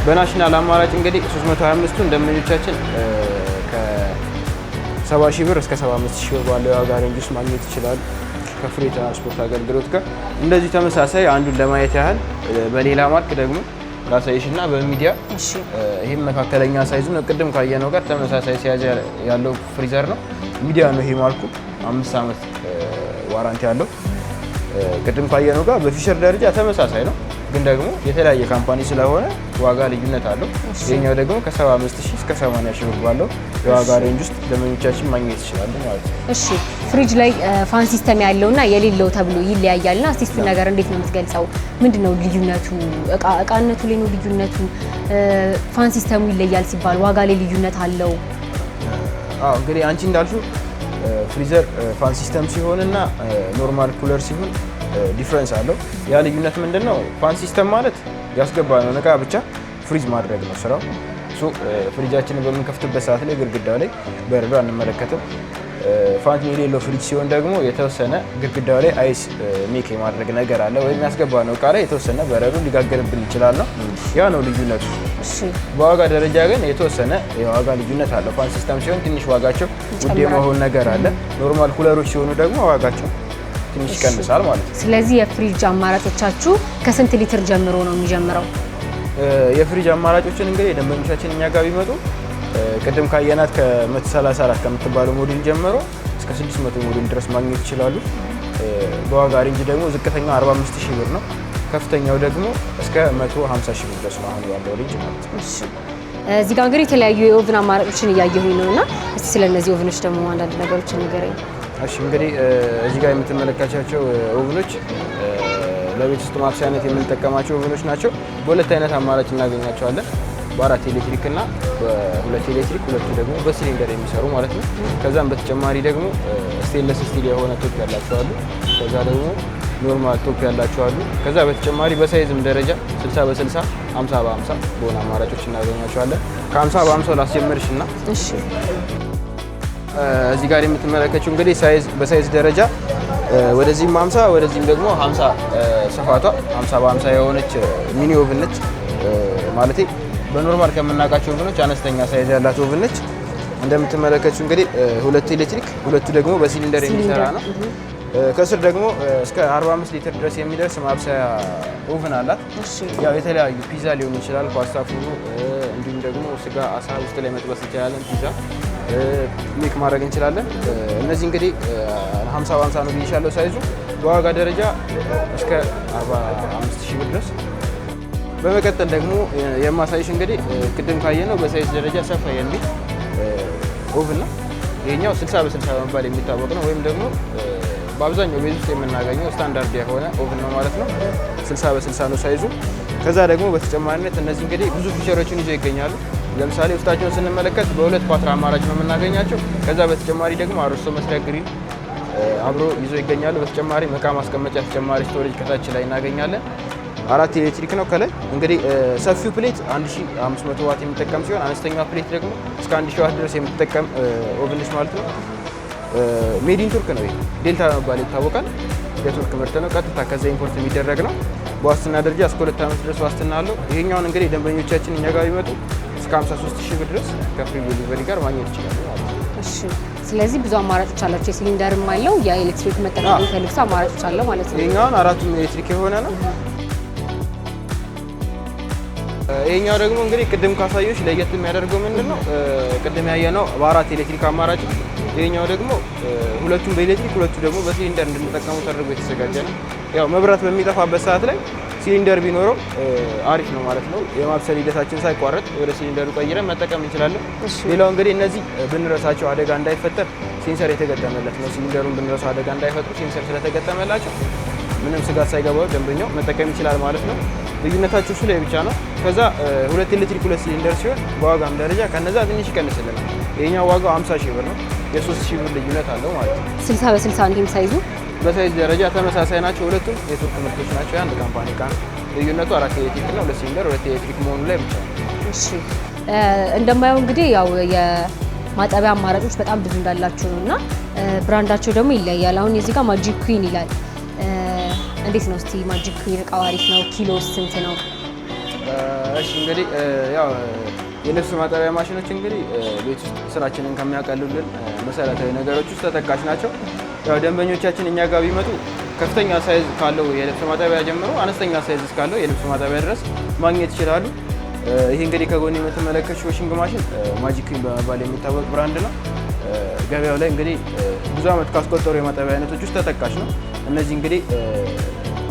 በናሽናል አማራጭ እንግዲህ 325ቱ ደንበኞቻችን ከ70 ሺህ ብር እስከ 75 ሺህ ብር ባለው የዋጋ range ውስጥ ማግኘት ይችላሉ፣ ከ free ትራንስፖርት አገልግሎት ጋር። እንደዚሁ ተመሳሳይ አንዱን ለማየት ያህል በሌላ mark ደግሞ ላሳይሽ እና በሚዲያ ይህም መካከለኛ size ኡ ነው። ቅድም ካየነው ጋር ተመሳሳይ size ያለው freezer ነው። ሚዲያ ነው ይሄ mark ኡ፣ 5 ዓመት warranty ያለው። ቅድም ካየነው ጋር በ feature ደረጃ ተመሳሳይ ነው፣ ግን ደግሞ የተለያየ company ስለሆነ ዋጋ ልዩነት አለው። ይሄኛው ደግሞ ከ75 ሺህ እስከ 80 ሺህ ብር ባለው የዋጋ range ውስጥ ደንበኞቻችን ማግኘት ይችላሉ ማለት ነው።
እሺ፣ ፍሪጅ ላይ fan system ያለውና የሌለው ተብሎ ይለያያልና እስቲ እሱን ነገር እንዴት ነው የምትገልጸው? ምንድነው ልዩነቱ? እቃ እቃነቱ ላይ ነው ልዩነቱ? Fan system ኡ ይለያል ሲባል ዋጋ ላይ ልዩነት አለው?
አዎ፣ እንግዲህ አንቺ እንዳልሽው freezer fan system ሲሆን እና normal cooler ሲሆን difference አለው። ያ ልዩነት ምንድን ነው? Fan system ማለት ያስገባነውን እቃ ብቻ freeze ማድረግ ነው ስራው። So ፍሪጃችንን በምንከፍትበት ሰዓት ላይ ግድግዳው ላይ በረዶ አንመለከትም። Fan የሌለው ፍሪጅ ሲሆን ደግሞ የተወሰነ ግድግዳው ላይ ice make የማድረግ ነገር አለ፣ ወይም ያስገባነው እቃ ላይ የተወሰነ በረዶ ሊጋገርብን ይችላል ነው። ያ ነው ልዩነቱ። በዋጋ ደረጃ ግን የተወሰነ የዋጋ ልዩነት አለው። Fan system ሲሆን ትንሽ ዋጋቸው ውድ የመሆን ነገር አለ። Normal cooler ኦች ሲሆኑ ደግሞ ዋጋቸው ትንሽ ይቀንሳል ማለት ነው።
ስለዚህ የፍሪጅ አማራጮቻችሁ ከስንት ሊትር ጀምሮ ነው የሚጀምረው?
የፍሪጅ አማራጮችን እንግዲህ ደንበኞቻችን እኛ ጋር ቢመጡ ቅድም ካየናት ከ134 ከምትባለው ሞዴል ጀምሮ እስከ 600 ሞዴል ድረስ ማግኘት ይችላሉ። በዋጋ range ደግሞ ዝቅተኛው 45 ሺህ ብር ነው። ከፍተኛው ደግሞ እስከ 150 ሺህ ብር ድረስ ነው አሁን ያለው range ማለት ነው።
እሺ። እዚህ ጋር እንግዲህ የተለያዩ የ oven አማራጮችን እያየሁኝ ነውና እስቲ ስለነዚህ oven ኦች ደግሞ አንዳንድ ነገሮችን ንገረኝ።
እሺ እንግዲህ እዚህ ጋር የምትመለከቻቸው oven ኦች ለቤት ውስጥ ማብሰያነት የምንጠቀማቸው oven ኦች ናቸው። በሁለት አይነት አማራጭ እናገኛቸዋለን። በአራት ኤሌክትሪክ እና በሁለት ኤሌክትሪክ፣ ሁለቱ ደግሞ በሲሊንደር የሚሰሩ ማለት ነው። ከዛም በተጨማሪ ደግሞ stainless steel የሆነ top ያላቸው አሉ። ከዛ ደግሞ normal top ያላቸው አሉ። ከዛ በተጨማሪ በ size ም ደረጃ 60 በ60፣ 50 በ50 በሆነ አማራጮች እናገኛቸዋለን። ከ50 በ50 ላስጀምርሽ እና
እሺ
እዚህ ጋር የምትመለከችው እንግዲህ size በ size ደረጃ ወደዚህም 50 ወደዚህም ደግሞ 50 ስፋቷ 50 በ50 የሆነች mini oven ነች። ማለቴ በ normal ከምናውቃቸው oven ኦች አነስተኛ size ያላት oven ነች። እንደምትመለከችው እንግዲህ ሁለት ኤሌክትሪክ፣ ሁለቱ ደግሞ በሲሊንደር የሚሰራ ነው። ከስር ደግሞ እስከ 45 ሊትር ድረስ የሚደርስ ማብሰያ oven አላት። ያው የተለያዩ ፒዛ ሊሆን ይችላል፣ ፓስታ፣ ፉርኖ፣ እንዲሁም ደግሞ ስጋ፣ አሳ ውስጥ ላይ መጥበስ እንችላለን። ፒዛ make ማድረግ እንችላለን። እነዚህ እንግዲህ 50 በ50 ነው ብዬሻለሁ size ኡ። በዋጋ ደረጃ እስከ 45 ሺህ ብር ድረስ። በመቀጠል ደግሞ የማሳይሽ እንግዲህ ቅድም ካየነው በ size ደረጃ ሰፋ የሚል oven ነው። ይሄኛው 60 በ60 በመባል የሚታወቅ ነው፣ ወይም ደግሞ በአብዛኛው ቤት ውስጥ የምናገኘው ስታንዳርድ የሆነ oven ነው ማለት ነው። 60 በ60 ነው size ኡ። ከዛ ደግሞ በተጨማሪነት እነዚህ እንግዲህ ብዙ feature ኦችን ይዘው ይገኛሉ። ለምሳሌ ውስጣቸውን ስንመለከት በሁለት ፓትራ አማራጭ ነው የምናገኛቸው። ከዛ በተጨማሪ ደግሞ አሮስቶ መስሪያ grill አብሮ ይዞ ይገኛሉ። በተጨማሪ እቃ ማስቀመጫ ተጨማሪ storage ከታች ላይ እናገኛለን። አራት ኤሌክትሪክ ነው። ከላይ እንግዲህ ሰፊው plate 1500 ዋት የሚጠቀም ሲሆን አነስተኛው plate ደግሞ እስከ 1000 ዋት ድረስ የሚጠቀም oven ነች ማለት ነው። Made in ቱርክ ነው። ይሄ ዴልታ በመባል ይታወቃል። የቱርክ ምርት ነው። ቀጥታ ከዛ import የሚደረግ ነው። በዋስትና ደረጃ እስከ 2 ዓመት ድረስ ዋስትና አለው። ይሄኛውን እንግዲህ ደንበኞቻችን እኛ ጋር ቢመጡ እስከ 53 ሺህ ብር ድረስ ከ free delivery ጋር ማግኘት ይችላሉ ማለት ነው።
እሺ፣ ስለዚህ ብዙ አማራጮች አላቸው። የሲሊንደርም አለው፣ የኤሌክትሪክ መጠቀም የሚፈልግ ሰው አማራጮች አለው ማለት ነው።
ይሄኛውን አራቱም ኤሌክትሪክ የሆነ ነው። ይሄኛው ደግሞ እንግዲህ ቅድም ካሳየሁሽ ለየት የሚያደርገው ምንድን ነው? ቅድም ያየነው በአራት ኤሌክትሪክ አማራጭ ነው። ይሄኛው ደግሞ ሁለቱም በኤሌክትሪክ፣ ሁለቱ ደግሞ በሲሊንደር እንድንጠቀሙ ተደርጎ የተዘጋጀ ነው። ያው መብራት በሚጠፋበት ሰዓት ላይ ሲሊንደር ቢኖረው አሪፍ ነው ማለት ነው። የማብሰል ሂደታችን ሳይቋረጥ ወደ ሲሊንደሩ ቀይረን መጠቀም እንችላለን። ሌላው እንግዲህ እነዚህ ብንረሳቸው አደጋ እንዳይፈጠር sensor የተገጠመለት ነው። ሲሊንደሩን ብንረሳው አደጋ እንዳይፈጥሩ sensor ስለተገጠመላቸው ምንም ስጋት ሳይገባው ደንበኛው መጠቀም ይችላል ማለት ነው። ልዩነታቸው እሱ ላይ ብቻ ነው። ከዛ ሁለት ኤሌክትሪክ ሁለት ሲሊንደር ሲሆን በዋጋም ደረጃ ከነዛ ትንሽ ይቀንስልናል። ይሄኛው ዋጋው 50 ሺህ ብር ነው። የ3 ሺህ ብር ልዩነት አለው ማለት ነው።
60 በ60 ነው ይሄም size ኡ።
በ size ደረጃ ተመሳሳይ ናቸው። ሁለቱም የቱርክ ምርቶች ናቸው። የአንድ company እቃ ነው። ልዩነቱ አራት ኤሌክትሪክ እና ሁለት ሲሊንደር ሁለት ኤሌክትሪክ መሆኑ ላይ ብቻ ነው።
እሺ፣ እንደማየው እንግዲህ ያው የማጠቢያ አማራጮች በጣም ብዙ እንዳላችሁ ነው እና brand ኣቸው ደግሞ ይለያያል። አሁን እዚህ ጋር Magic Queen ይላል። እንዴት ነው እስቲ Magic Queen እቃው አሪፍ ነው? ኪሎ ስንት ነው?
እሺ፣ እንግዲህ ያው የልብስ ማጠቢያ ማሽኖች እንግዲህ ቤት ውስጥ ስራችንን ከሚያቀሉልን መሰረታዊ ነገሮች ውስጥ ተጠቃሽ ናቸው። ያው ደንበኞቻችን እኛ ጋር ቢመጡ ከፍተኛ size ካለው የልብስ ማጠቢያ ጀምሮ አነስተኛ size እስካለው የልብስ ማጠቢያ ድረስ ማግኘት ይችላሉ። ይሄ እንግዲህ ከጎን የምትመለከችው washing machine Magic Queen በመባል የሚታወቅ brand ነው። ገበያው ላይ እንግዲህ ብዙ ዓመት ካስቆጠሩ የማጠቢያ አይነቶች ውስጥ ተጠቃሽ ነው። እነዚህ እንግዲህ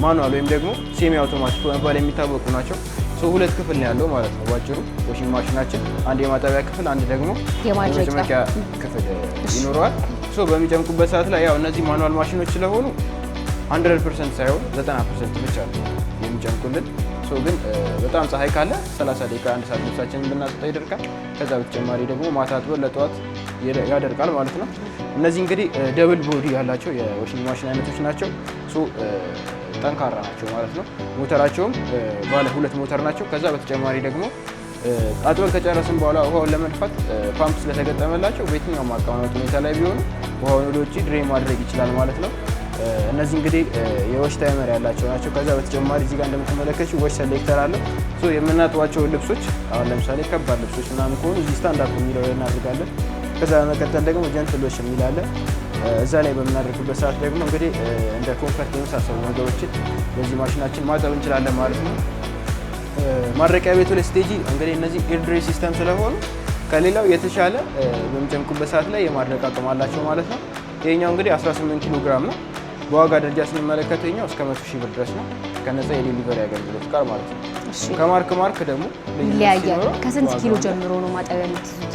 manual ወይም ደግሞ semi automatic በመባል የሚታወቁ ናቸው። So ሁለት ክፍል ነው ያለው ማለት ነው። ባጭሩ washing machine ኣችን አንድ የማጠቢያ ክፍል፣ አንድ ደግሞ
የማድረቂያ
የመጭመቂያ ክፍል ይኖረዋል። So በሚጨምቁበት ሰዓት ላይ ያው እነዚህ manual ማሽኖች ስለሆኑ 100% ሳይሆን 90% ብቻ ነው የሚጨምቁልን። So ግን በጣም ፀሐይ ካለ 30 ደቂቃ አንድ ሰዓት ልብሳችንን ብናስጣው ይደርቃል። ከዛ በተጨማሪ ደግሞ ማታ አጥበን ለጠዋት ያደርቃል ማለት ነው። እነዚህ እንግዲህ double body ያላቸው የ washing machine አይነቶች ናቸው። So ጠንካራ ናቸው ማለት ነው። ሞተራቸውም ባለ ሁለት ሞተር ናቸው። ከዛ በተጨማሪ ደግሞ አጥበን ከጨረስን በኋላ ውሃውን ለመድፋት ፓምፕ ስለተገጠመላቸው በየትኛውም አቀማመጥ ሁኔታ ላይ ቢሆኑ ውሃውን ወደ ውጭ drain ማድረግ ይችላል ማለት ነው። እነዚህ እንግዲህ የ wash timer ያላቸው ናቸው። ከዛ በተጨማሪ እዚህ ጋር እንደምትመለከችው wash selector አለው። So የምናጥባቸውን ልብሶች አሁን ለምሳሌ ከባድ ልብሶች ምናምን ከሆኑ እዚህ stand up የሚለው ላይ እናደርጋለን። ከዛ በመቀጠል ደግሞ gentle wash የሚል አለ። እዛ ላይ በምናደርግበት ሰዓት ደግሞ እንግዲህ እንደ comfort የመሳሰሉ ነገሮችን በዚህ ማሽናችን ማጠብ እንችላለን ማለት ነው። ማድረቂያ ቤቱ ላይ ስትሄጂ እንግዲህ እነዚህ air dry system ስለሆኑ ከሌላው የተሻለ በሚጨምቁበት ሰዓት ላይ የማድረቅ አቅም አላቸው ማለት ነው። ይሄኛው እንግዲህ 18 ኪሎ ግራም ነው። በዋጋ ደረጃ ስንመለከተው ይኸኛው እስከ 100 ሺህ ብር ድረስ ነው ከነፃ የ delivery አገልግሎት ጋር ማለት ነው። ከማርክ ደግሞ
ይለያያል። ከስንት ኪሎ ጀምሮ ነው ማጠቢያ የምትይዙት?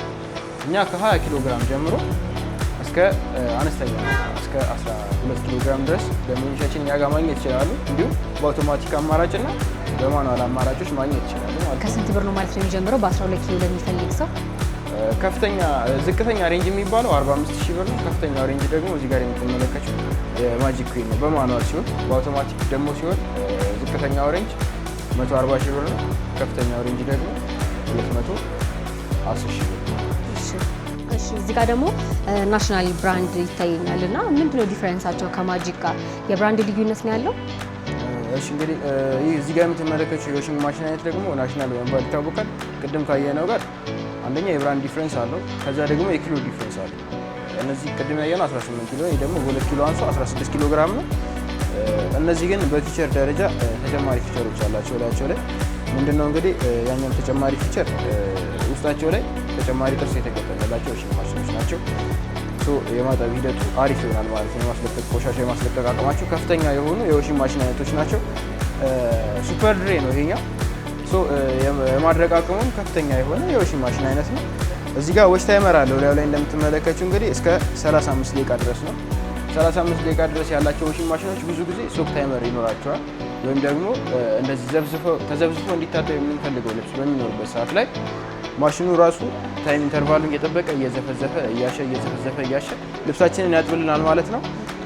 እኛ ከ20 ኪሎ ግራም ጀምሮ እስከ አነስተኛ እስከ 12 ኪሎ ግራም ድረስ ደንበኞቻችን እኛ ጋር ማግኘት ይችላሉ። እንዲሁም በአውቶማቲክ አማራጭና በ manual አማራጮች ማግኘት ይችላሉ ማለት ነው።
ከስንት ብር ነው ማለት ነው የሚጀምረው? በ12 ኪሎ ለሚፈልግ ሰው
ከፍተኛ ዝቅተኛ range የሚባለው 45 ሺህ ብር ነው። ከፍተኛው range ደግሞ እዚህ ጋር የምትመለከችው የማጂክ ኩዊን ነው በ manual ሲሆን፣ በአውቶማቲክ ደግሞ ሲሆን ዝቅተኛው range 140 ሺህ ብር ነው። ከፍተኛው range ደግሞ 210 ሺህ ብር ነው።
እሺ እዚህ ጋር ደግሞ ናሽናል brand ይታየኛል እና ምንድነው difference ኣቸው ከማጂክ ጋር? የ brand ልዩነት ነው ያለው?
እሺ እንግዲህ ይህ እዚህ ጋር የምትመለከችው የ washing machine አይነት ደግሞ ናሽናል በመባል ይታወቃል። ቅድም ካየነው ጋር አንደኛ የ brand difference አለው፣ ከዛ ደግሞ የኪሎ difference አለው። እነዚህ ቅድም ያየነው 18 ኪሎ፣ ይህ ደግሞ በ2 ኪሎ አንሶ 16 ኪሎ ግራም ነው። እነዚህ ግን በ feature ደረጃ ተጨማሪ feature ኦች አላቸው ላያቸው ላይ ምንድነው እንግዲህ ያኛው ተጨማሪ feature ውስጣቸው ላይ ተጨማሪ ጥርስ የተገጠመላቸው washing ማሽኖች ናቸው። So የማጠብ ሂደቱ አሪፍ ይሆናል ማለት ነው። የማስለቀቅ ቆሻሻ የማስለቀቅ አቅማቸው ከፍተኛ የሆኑ የ washing machine አይነቶች ናቸው። Super dry ነው ይሄኛው። So የማድረቅ አቅሙም ከፍተኛ የሆነ የ washing machine አይነት ነው። እዚህ ጋር wash timer አለው ላዩ ላይ እንደምትመለከቱት እንግዲህ እስከ 35 ደቂቃ ድረስ ነው። 35 ደቂቃ ድረስ ያላቸው washing ማሽኖች ብዙ ጊዜ soak timer ይኖራቸዋል። ወይም ደግሞ እንደዚህ ተዘብዝፎ እንዲታጠብ የምንፈልገው ልብስ በሚኖርበት ሰዓት ላይ ማሽኑ ራሱ time interval ኡን እየጠበቀ እየዘፈዘፈ እያሸ እየዘፈዘፈ እያሸ ልብሳችንን ያጥብልናል ማለት ነው።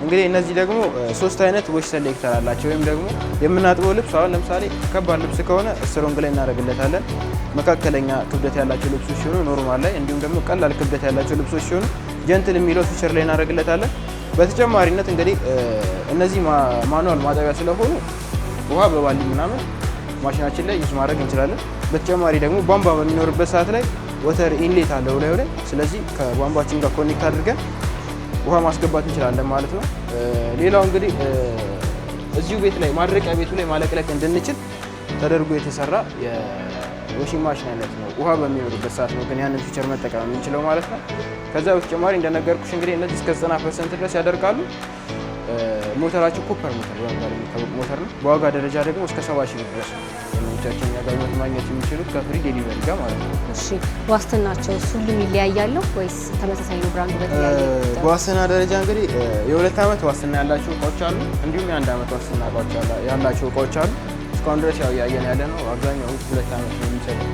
እንግዲህ እነዚህ ደግሞ ሶስት አይነት wash selector አላቸው። ወይም ደግሞ የምናጥበው ልብስ አሁን ለምሳሌ ከባድ ልብስ ከሆነ strong ላይ እናደርግለታለን። መካከለኛ ክብደት ያላቸው ልብሶች ሲሆኑ normal ላይ፣ እንዲሁም ደግሞ ቀላል ክብደት ያላቸው ልብሶች ሲሆኑ gentle የሚለው feature ላይ እናደርግለታለን። በተጨማሪነት እንግዲህ እነዚህ manual ማጠቢያ ስለሆኑ ውሃ በባሊ ምናምን ማሽናችን ላይ use ማድረግ እንችላለን። በተጨማሪ ደግሞ ቧንቧ በሚኖርበት ሰዓት ላይ water inlet አለው ላዩ ላይ። ስለዚህ ከቧንቧችን ጋር connect አድርገን ውሃ ማስገባት እንችላለን ማለት ነው። ሌላው እንግዲህ እዚሁ ቤት ላይ ማድረቂያ ቤቱ ላይ ማለቅለቅ እንድንችል ተደርጎ የተሰራ የ washing machine አይነት ነው። ውሃ በሚኖርበት ሰዓት ነው ግን ያንን feature መጠቀም የምንችለው ማለት ነው። ከዛ በተጨማሪ እንደነገርኩሽ እንግዲህ እነዚህ እስከ 90% ድረስ ያደርቃሉ። ሞተራቸው copper motor በመባል የሚታወቅ ሞተር ነው። በዋጋ ደረጃ ደግሞ እስከ 70 ሺህ ብር ድረስ ደንበኞቻችን እኛ ጋር ማግኘት የሚችሉት ከ free delivery ጋር ማለት ነው።
እሺ ዋስትናቸው ሁሉም ይለያያሉ ወይስ ተመሳሳይ ነው? brand ኡ በተለያየ
በዋስትና ደረጃ እንግዲህ የ2 ዓመት ዋስትና ያላቸው እቃዎች አሉ፣ እንዲሁም የ1 ዓመት ዋስትና እቃዎች ያላቸው እቃዎች አሉ። እስካሁን ድረስ ያው እያየን ያለ ነው አብዛኛው 2 ዓመት ነው የሚሰጠው።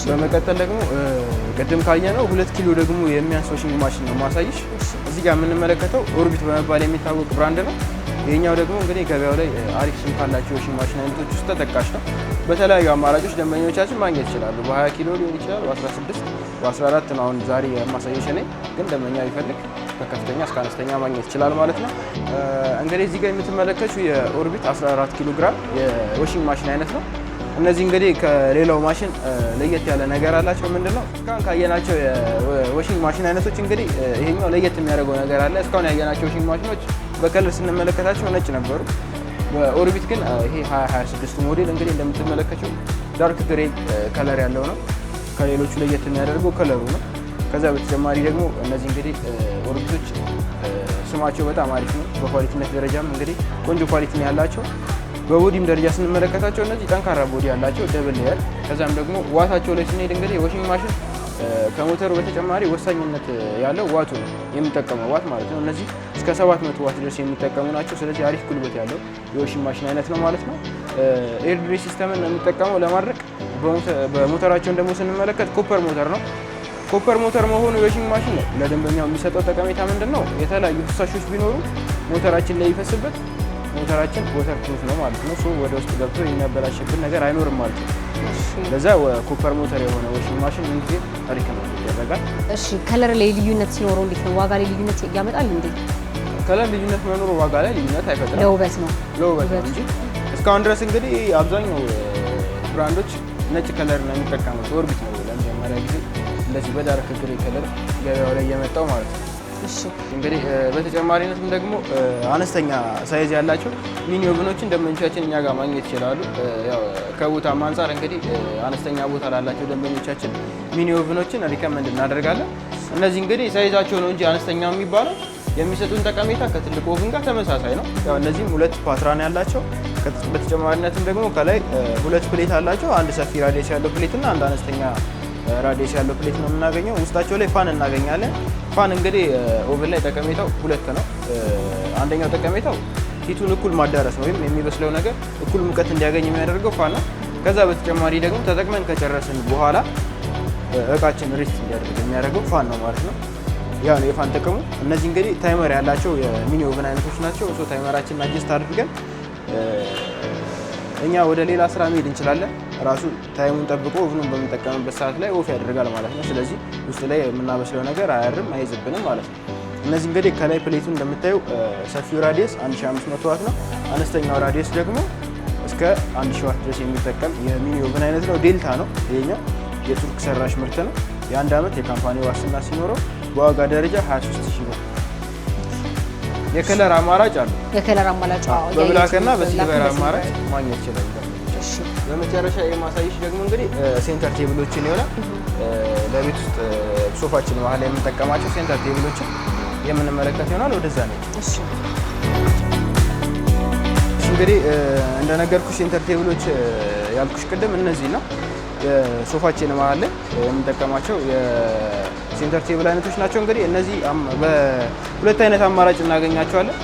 በመቀጠል ደግሞ ቅድም ካየነው 2 ኪሎ ደግሞ የሚያንስ washing machine ነው ማሳይሽ። እዚህ ጋር የምንመለከተው ኦርቢት በመባል የሚታወቅ brand ነው። ይሄኛው ደግሞ እንግዲህ ገበያው ላይ አሪፍ ስም ካላቸው washing machine አይነቶች ውስጥ ተጠቃሽ ነው። በተለያዩ አማራጮች ደንበኞቻችን ማግኘት ይችላሉ። በ20 ኪሎ ሊሆን ይችላል፣ በ16 በ14 ነው አሁን ዛሬ የማሳየሽ እኔ። ግን ደንበኛ ቢፈልግ ከከፍተኛ እስከ አነስተኛ ማግኘት ይችላል ማለት ነው። እንግዲህ እዚህ ጋር የምትመለከቱት የኦርቢት 14 ኪሎ ግራም የ washing machine አይነት ነው። እነዚህ እንግዲህ ከሌላው ማሽን ለየት ያለ ነገር አላቸው። ምንድነው? እስካሁን ካየናቸው የ washing machine አይነቶች እንግዲህ ይሄኛው ለየት የሚያደርገው ነገር አለ። እስካሁን ያየናቸው washing ማሽኖች በ color ስንመለከታቸው ነጭ ነበሩ። በኦርቢት ግን ይሄ 2026 ሞዴል እንግዲህ እንደምትመለከቱት dark gray color ያለው ነው። ከሌሎቹ ለየት የሚያደርገው color ኡ ነው። ከዛ በተጨማሪ ደግሞ እነዚህ እንግዲህ ኦርቢቶች ስማቸው በጣም አሪፍ ነው። በ quality ነት ደረጃም እንግዲህ ቆንጆ quality ነው ያላቸው። በ body ም ደረጃ ስንመለከታቸው እነዚህ ጠንካራ body ያላቸው double layer። ከዛም ደግሞ ዋታቸው ላይ ስንሄድ እንግዲህ washing machine ከሞተሩ በተጨማሪ ወሳኝነት ያለው ዋቱ ነው፣ የሚጠቀመው ዋት ማለት ነው። እነዚህ እስከ 700 ዋት ድረስ የሚጠቀሙ ናቸው። ስለዚህ አሪፍ ጉልበት ያለው የ washing machine አይነት ነው ማለት ነው። Air dry system ን ነው የሚጠቀመው ለማድረቅ። በሞተራቸውን ደግሞ ስንመለከት copper motor ነው። Copper motor መሆኑ የ washing machine ነው ለደንበኛው የሚሰጠው ጠቀሜታ ምንድን ነው? የተለያዩ ፍሳሾች ቢኖሩ ሞተራችን ላይ ይፈስበት ሞተራችን water proof ነው ማለት ነው። So ወደ ውስጥ ገብቶ የሚያበላሽብን ነገር አይኖርም ማለት ነው። ለዛ copper motor የሆነ washing machine ምን ጊዜ recommend ይደረጋል።
እሺ color ላይ ልዩነት ሲኖረው እንዴት ነው? ዋጋ ላይ ልዩነት ያመጣል እንዴ?
Color ልዩነት መኖሩ ዋጋ ላይ ልዩነት አይፈጥርም።
ለውበት ነው
ለውበት ነው እንጂ እስካሁን ድረስ እንግዲህ አብዛኛው brand ኦች ነጭ color ነው የሚጠቀሙት። ኦርቢት ነው ለመጀመሪያ ጊዜ እንደዚህ በ dark gray color ገበያው ላይ የመጣው ማለት ነው።
እሺ
እንግዲህ በተጨማሪነትም ደግሞ አነስተኛ size ያላቸው mini oven ኦችን ደንበኞቻችን እኛ ጋር ማግኘት ይችላሉ። ያው ከቦታም አንጻር እንግዲህ አነስተኛ ቦታ ላላቸው ደንበኞቻችን mini oven ኦችን recommend እናደርጋለን። እነዚህ እንግዲህ size ኣቸው ነው እንጂ አነስተኛ የሚባለው የሚሰጡን ጠቀሜታ ከትልቁ oven ጋር ተመሳሳይ ነው። ያው እነዚህም ሁለት ፓትራ ነው ያላቸው። በተጨማሪነትም ደግሞ ከላይ ሁለት plate አላቸው። አንድ ሰፊ radius ያለው plate እና አንድ አነስተኛ radius ያለው plate ነው የምናገኘው። ውስጣቸው ላይ fan እናገኛለን። Fan እንግዲህ oven ላይ ጠቀሜታው ሁለት ነው። አንደኛው ጠቀሜታው heat ኡን እኩል ማዳረስ ነው፣ ወይም የሚበስለው ነገር እኩል ሙቀት እንዲያገኝ የሚያደርገው fan ነው። ከዛ በተጨማሪ ደግሞ ተጠቅመን ከጨረስን በኋላ እቃችን rest እንዲያደርግ የሚያደርገው fan ነው ማለት ነው። ያ ነው የ fan ጥቅሙ። እነዚህ እንግዲህ timer ያላቸው የ mini oven አይነቶች ናቸው። So timer ኣችንን adjust አድርገን እኛ ወደ ሌላ ስራ መሄድ እንችላለን። ራሱ time ኡን ጠብቆ oven ኡን በምንጠቀምበት ሰዓት ላይ off ያደርጋል ማለት ነው። ስለዚህ ውስጥ ላይ የምናበስለው ነገር አያርም፣ አይዝብንም ማለት ነው። እነዚህ እንግዲህ ከላይ plate ኡ እንደምታዩ ሰፊው radius 1500 ዋት ነው። አነስተኛው radius ደግሞ እስከ 1000 ዋት ድረስ የሚጠቀም የ mini oven አይነት ነው። ዴልታ ነው ይሄኛው፣ የቱርክ ሰራሽ ምርት ነው። የአንድ ዓመት የ company ዋስትና ሲኖረው በዋጋ ደረጃ 23,000 ብር። የ color አማራጭ አሉ።
የ color አማራጭ
በ black እና በ silver አማራጭ ማግኘት ይችላል።
እሺ።
በመጨረሻ የማሳይሽ ደግሞ እንግዲህ center table ኦችን ይሆናል። ለቤት ውስጥ ሶፋችን መሀል ላይ የምንጠቀማቸው center table ኦችን የምንመለከት ይሆናል። ወደዛ ነው።
እሺ።
እንግዲህ እንደነገርኩሽ center table ኦች ያልኩሽ ቅድም እነዚህ ነው። የሶፋችን መሀል ላይ የምንጠቀማቸው የ center table አይነቶች ናቸው። እንግዲህ እነዚህ በሁለት አይነት አማራጭ እናገኛቸዋለን።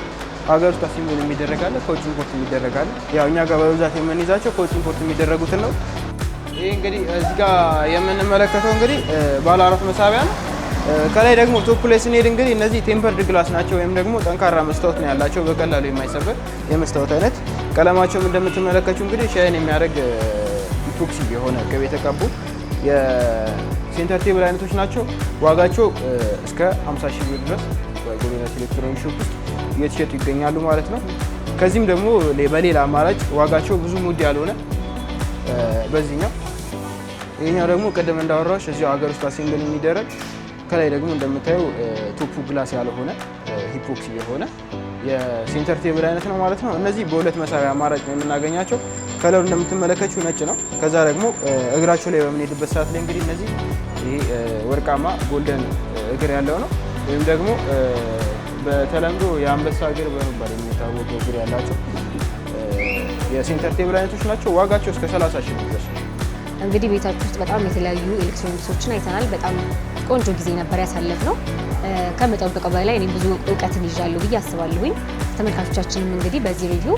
ሀገር ውስጥ assemble የሚደረግ አለ፣ ከውጭ import የሚደረግ አለ። ያው እኛ ጋር በብዛት የምንይዛቸው ከውጭ import የሚደረጉትን ነው። ይህ እንግዲህ እዚህ ጋር የምንመለከተው እንግዲህ ባለ አራት መሳቢያ ነው። ከላይ ደግሞ top ላይ ስንሄድ እንግዲህ እነዚህ tempered glass ናቸው፣ ወይም ደግሞ ጠንካራ መስታወት ነው ያላቸው፣ በቀላሉ የማይሰበር የመስታወት አይነት። ቀለማቸውም እንደምትመለከቱ እንግዲህ shine የሚያደርግ epoxy የሆነ ቅብ የተቀቡ የ center table አይነቶች ናቸው። ዋጋቸው እስከ 50 ሺህ ብር ድረስ በጎዶልያስ ኤሌክትሮኒክ ሾፕ ውስጥ እየተሸጡ ይገኛሉ ማለት ነው። ከዚህም ደግሞ በሌላ አማራጭ ዋጋቸው ብዙ ውድ ያልሆነ በዚህኛው፣ ይሄኛው ደግሞ ቅድም እንዳወራሁሽ እዚሁ ሀገር ውስጥ assemble የሚደረግ፣ ከላይ ደግሞ እንደምታዩ top ኡ glass ያልሆነ epoxy የሆነ የ center table አይነት ነው ማለት ነው። እነዚህ በሁለት መሳቢያ አማራጭ ነው የምናገኛቸው። Color ኡ እንደምትመለከችው ነጭ ነው። ከዛ ደግሞ እግራቸው ላይ በምንሄድበት ሰዓት ላይ እንግዲህ እነዚህ ይሄ ወርቃማ golden እግር ያለው ነው፣ ወይም ደግሞ በተለምዶ የአንበሳ እግር በመባል የሚታወቀው እግር ያላቸው የ center table አይነቶች ናቸው። ዋጋቸው እስከ 30 ሺህ ብር ድረስ ነው።
እንግዲህ ቤታችሁ ውስጥ በጣም የተለያዩ ኤሌክትሮኒክሶችን አይተናል። በጣም ቆንጆ ጊዜ ነበር ያሳለፍነው። ከምጠብቀው በላይ እኔም ብዙ እውቀትን ይዣለሁ ብዬ አስባለሁኝ። ተመልካቾቻችንም እንግዲህ በዚህ review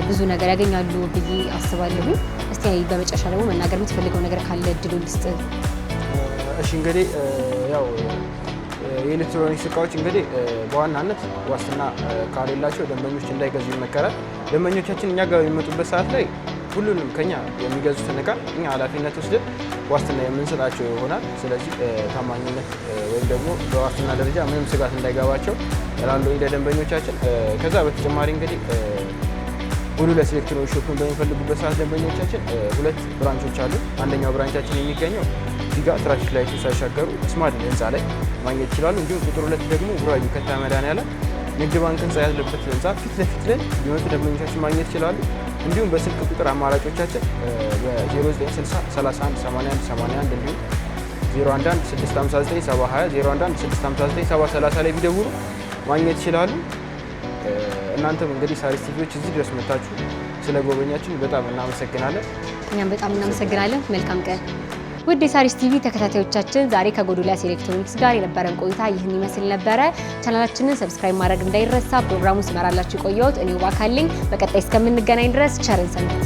ብዙ ነገር ያገኛሉ ብዬ አስባለሁኝ። እስቲ በመጨረሻ ደግሞ መናገር የምትፈልገው ነገር ካለ እድሉን ልስጥ።
እሺ፣ እንግዲህ ያው የኤሌክትሮኒክስ እቃዎች እንግዲህ በዋናነት ዋስትና ካሌላቸው ደንበኞች እንዳይገዙ ይመከራል። ደንበኞቻችን እኛ ጋር በሚመጡበት ሰዓት ላይ ሁሉንም ከኛ የሚገዙትን እቃ እኛ ኃላፊነት ወስደን ዋስትና የምንሰጣቸው ይሆናል። ስለዚህ ታማኝነት ወይም ደግሞ በዋስትና ደረጃ ምንም ስጋት እንዳይገባቸው እላለሁ ለደንበኞቻችን። ከዛ በተጨማሪ እንግዲህ ጎዶልያስ ኤሌክትሮኒክስ ሾፕን በሚፈልጉበት ሰዓት ደንበኞቻችን ሁለት branch ኦች አሉ። አንደኛው branch ኣችን የሚገኘው ፊጋ traffic light ኡ ሳይሻገሩ ስማድ ህንፃ ላይ ማግኘት ይችላሉ። እንዲሁም ቁጥር ሁለት ደግሞ ጉራዩ ከታ መድኃኔዓለም ንግድ ባንክ ህንፃ ያለበት ህንፃ ፊት ለፊት ላይ ቢመጡ ደንበኞቻችን ማግኘት ይችላሉ። እንዲሁም በስልክ ቁጥር አማራጮቻችን በ0960 31 81 81 እንዲሁም 011 659 720 011 659 730 ላይ ቢደውሉ ማግኘት ይችላሉ። እናንተም እንግዲህ ሳሪስ ቲቪዎች እዚህ ድረስ መታችሁ ስለጎበኛችን በጣም እናመሰግናለን።
እኛም በጣም እናመሰግናለን። መልካም ቀን። ውድ የሳሪስ ቲቪ ተከታታዮቻችን፣ ዛሬ ከጎዶልያስ ኤሌክትሮኒክስ ጋር የነበረን ቆይታ ይህን ይመስል ነበረ። ቻናላችንን subscribe ማድረግ እንዳይረሳ። ፕሮግራሙን ስመራላችሁ የቆየሁት እኔው ባካልኝ። በቀጣይ እስከምንገናኝ ድረስ ቸር እንሰንብት።